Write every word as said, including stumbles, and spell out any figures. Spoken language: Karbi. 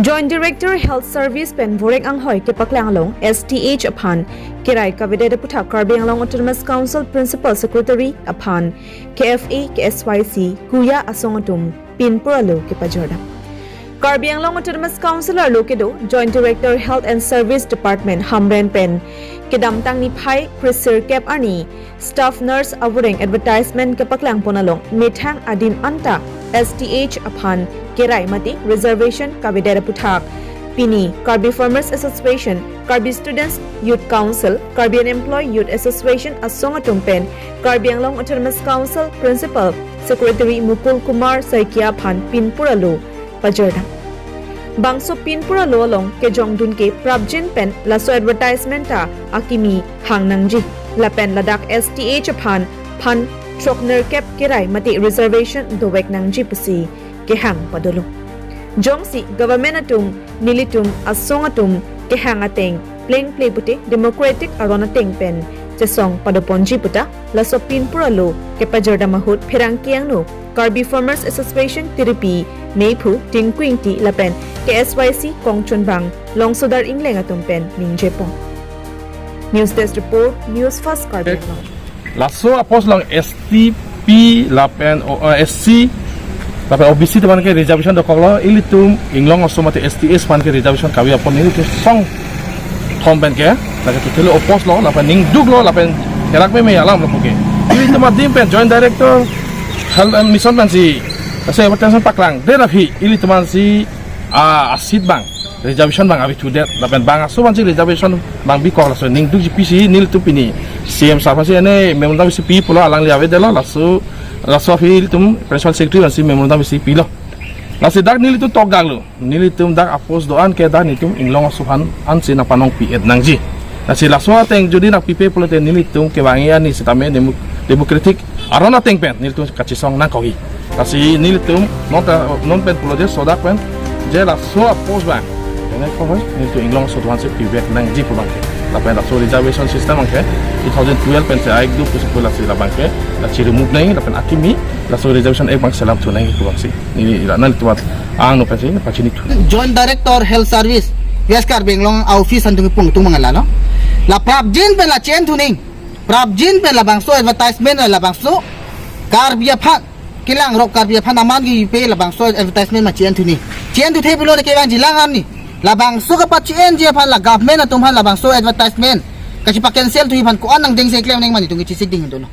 Joint Director Health Service pen vorek anghoi kepaklang along S T H aphan kerai kavedet aputhak Karbi Anglong Autonomous Council Principal Secretary aphan K F A, K S Y C, KUYA asong atum pinpur alo kepajordam. Karbi Anglong Autonomous Council arlo kedo Joint Director Health and Service Department Hamren pen kedamtang niphai kresirkep arni staff nurse avoreng advertisement kepaklang pon along methang adim anta S T H aphan kerai mate reservation kavedet aputhak pini Karbi Farmers Association, Karbi Students Youth Council, Karbi Unemployed Youth Association asong atum pen Karbi Anglong Autonomous Council Principal Secretary Mukul Kumar Saikia aphan pinpur alo pajordam. Bangso pinpur alo along kejongdun ke prapjin pen laso advertisement ta akimi hang nangji. Lapen ladak S T H aphan phan throknerkep kerai mate reservation dovek nangji pusi kehang padolo. Jongsi government atum nelitum asong atum kehang ateng plengple pute democratic aron ateng pen chesong padoponji puta laso pinpur alo kepajordam ahut pherangke angno Karbi Farmers Association tiripi meiphu Tinku Ingti lapen K S Y C kongchunbang Longsodar Ingleng atum pen ningjepon. News Desk Report, News Fast Karbi Anglong. Laso a-post along S T P lapen o, eh, S C lapen O B C teman ke reservation dokoklo, ilitum Inglong aso mate S T S aphan ke reservation kave apon nelitum song thom pen ke lake totally oppose lo lapen ningduklo lapen kerak meme alam lo ke. Ilitum adim pen Joint Director Health and Mission pensi ase advertisement paklang, der aphi ilitum ansi a, a-seat abang reservation abang ave thudet lapen bang aso ansi reservation abang bikok, laso ningdukji pisi nelitum pini C M sir aphansi ene memorandum isi pi pulo, alangli avedetlo, laso laso aphi ilitum Principal Secretary aphansi memorandum isi pilo. Lasi dak nelitum tokdaklo, nelitum dak a-post do-an ke dak nelitum Inglong aso aphan ansi nangpanongpi-et nangji. Lasi laso ateng jodi nangpipe pulote nelitum kevang-i arni sitame demo-, democratic aron ateng pen nelitum kachesong nangkokji. Lasi nelitum non ta, non pen pulo je sodak pen je laso a-post abang, ene ko hoi, nelitum Inglong aso aphansi pivek nangji pu abang ke. Lapen laso reservation system abang ke two thousand twelve pensi a-act do pusi pu, lasi labang ke la chi-remove nangji lapen akimi laso reservation act abang selap thu nangji pu abangsi neli la nelitum angno pensi pachini thu. Joint Director Health Service, West Karbi Anglong a-office an tung pung tung mangala no. La prapjin pen la chen thuning. Prapjin pen labangso advertisement, labangso Karbi aphan, kelang rok Karbi aphan aman kepi labangso advertisement ma chen thuning. Chen thuthe pulote kevangji lang arni. Labangso kapachi-enji aphan la government atum aphan labangso advertisement kachipa-cancel thuji aphan ko-an nangdengse klem nangji ma nelitum kechisik ding do no.